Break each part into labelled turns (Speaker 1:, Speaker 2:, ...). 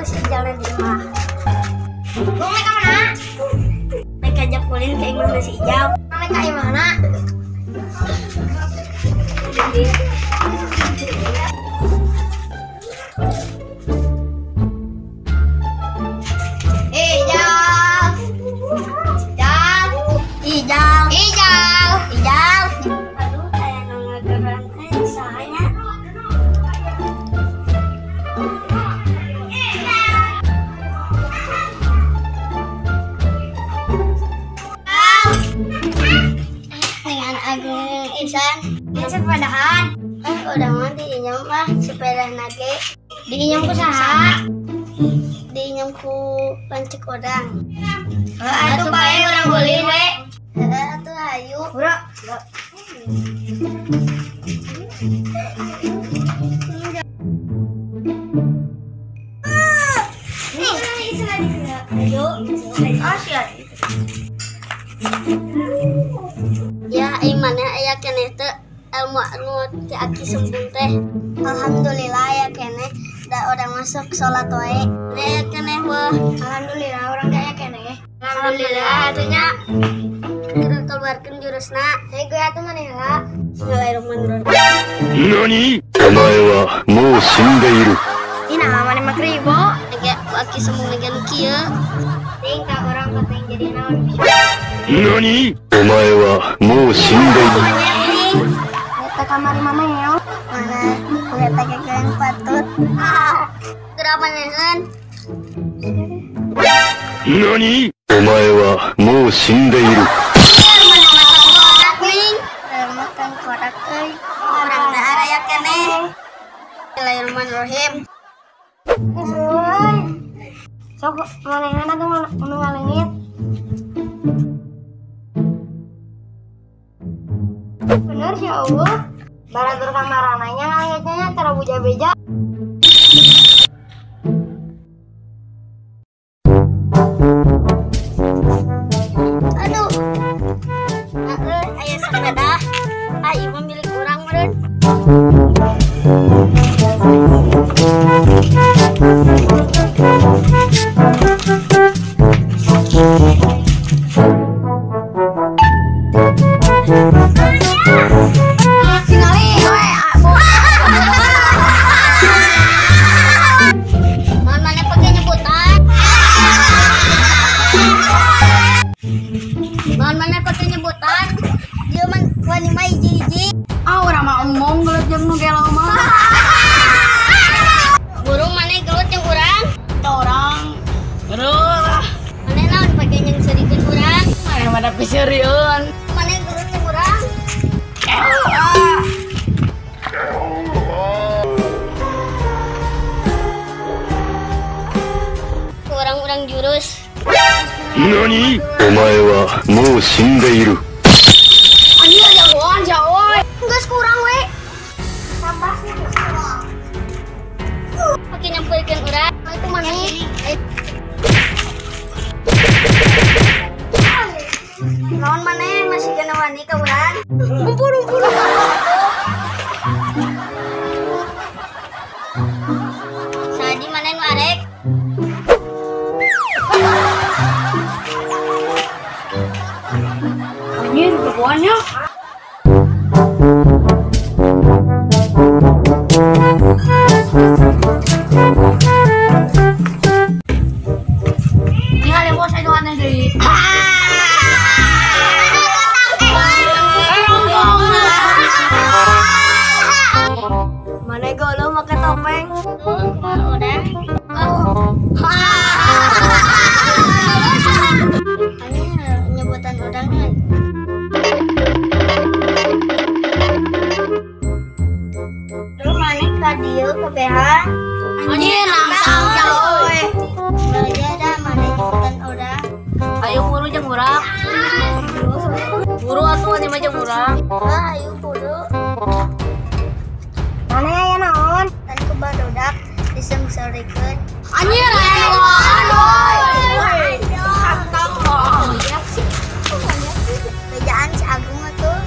Speaker 1: si jalan di imah. Gua mereka mana? Mereka ajak kulin ke imah nasi hijau. Mereka imahna. Hijau. Hijau. Hijau. Hijau. Hijau. Aduh, kayak ngegeran sahanya. Dengan Agung Ihsan, ini sepedahan. Udah mah diinyam lah sepeda nage. Diinyam ku saha? Diinyam ku pancik orang. Atuh bae urang ulin we. Heeh atuh hayu. Bro. Ayo. Ya imana aya keneh teu ilmu anu ti aki sembung teh. Alhamdulillah aya keneh da urang masuk salat wae. Aya keneh weh. Alhamdulillah urang ge aya keneh. Alhamdulillah atuh nya. Kudu keluarkeun jurusna. Hei gue atuh maneh heula. Bismillahirrahmanirrahim.
Speaker 2: Nani? Omae wa mou shindeiru.
Speaker 1: Ih nah maneh mah kribo. Ge ku aki sembung ge nu kieu. Ting ka urang penting jadi naon.
Speaker 2: Nani? Omae wa mou shindeiru.
Speaker 1: Eta kamari mama ya. Mana eta kekeun patut. Geura manehan.
Speaker 2: Nani? Omae wa mou shindeiru.
Speaker 1: Makan korak euy. Urang dahar aya keneh. Bismillahirrahmanirrahim.
Speaker 3: Sok manehan atuh nu ngaleungit. Bener sih Allah. Baratur kamarananya ngaleungitnya tara buja-beja.
Speaker 1: Aduh. Heeh, aya sepeda. Ah, ieu mah milik urang meureun.
Speaker 4: Seriun.
Speaker 1: Mana yang gelut yang urang? Kurang-kurang jurus.
Speaker 2: Nani? Omae wa mou shindeiru.
Speaker 1: Anjir jagoan jagoan. Geus kurang we. Tambah sih. Pakai nyampurkeun urang. Itu mana? Naon maneh masih kena wani ka urang? Umpur umpur. Sadi maneh nu arek?
Speaker 4: Anjir, jagoannya. Tinggal bos anu aneh deui.
Speaker 1: Mana golo make topeng? Udah. Ini nyebutan orang kan. Terus mana ka dieu kabehan?
Speaker 4: Anjir langsung coy.
Speaker 1: Belajar dah mana nyebutan orang.
Speaker 4: Ayo buru jeung urang. Buru atuh anjing mah jeung urang.
Speaker 1: Ayo buru.
Speaker 3: Mana aya naon?
Speaker 1: Tan ku barudak diseungseurikeun.
Speaker 4: Anjir aya naon euy.
Speaker 1: Bejaan si Agung atuh.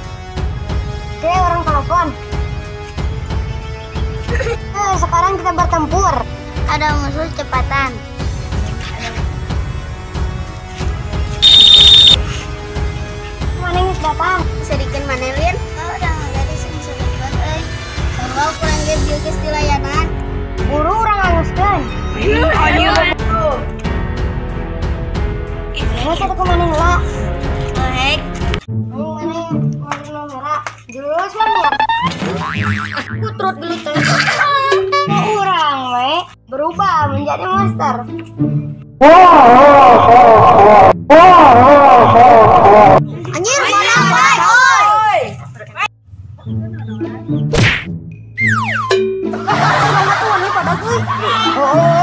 Speaker 3: Oke, orang telepon. Sekarang kita bertempur.
Speaker 1: Ada musuh cepatan.
Speaker 3: Mana geus datang?
Speaker 1: Sedikit mana lin? Oh, urang jadi sing-singkeun euy. Sarua kurang ge bieu geus dilayanan.
Speaker 3: Buru urang anguskeun. Mana satu ke mana heula?
Speaker 1: Hek.
Speaker 3: Mana mana nomora? Jurus mana? Putrut gelut teh. Urang we berubah menjadi monster.
Speaker 1: Anjir, mana wae? Oi.
Speaker 3: Oh.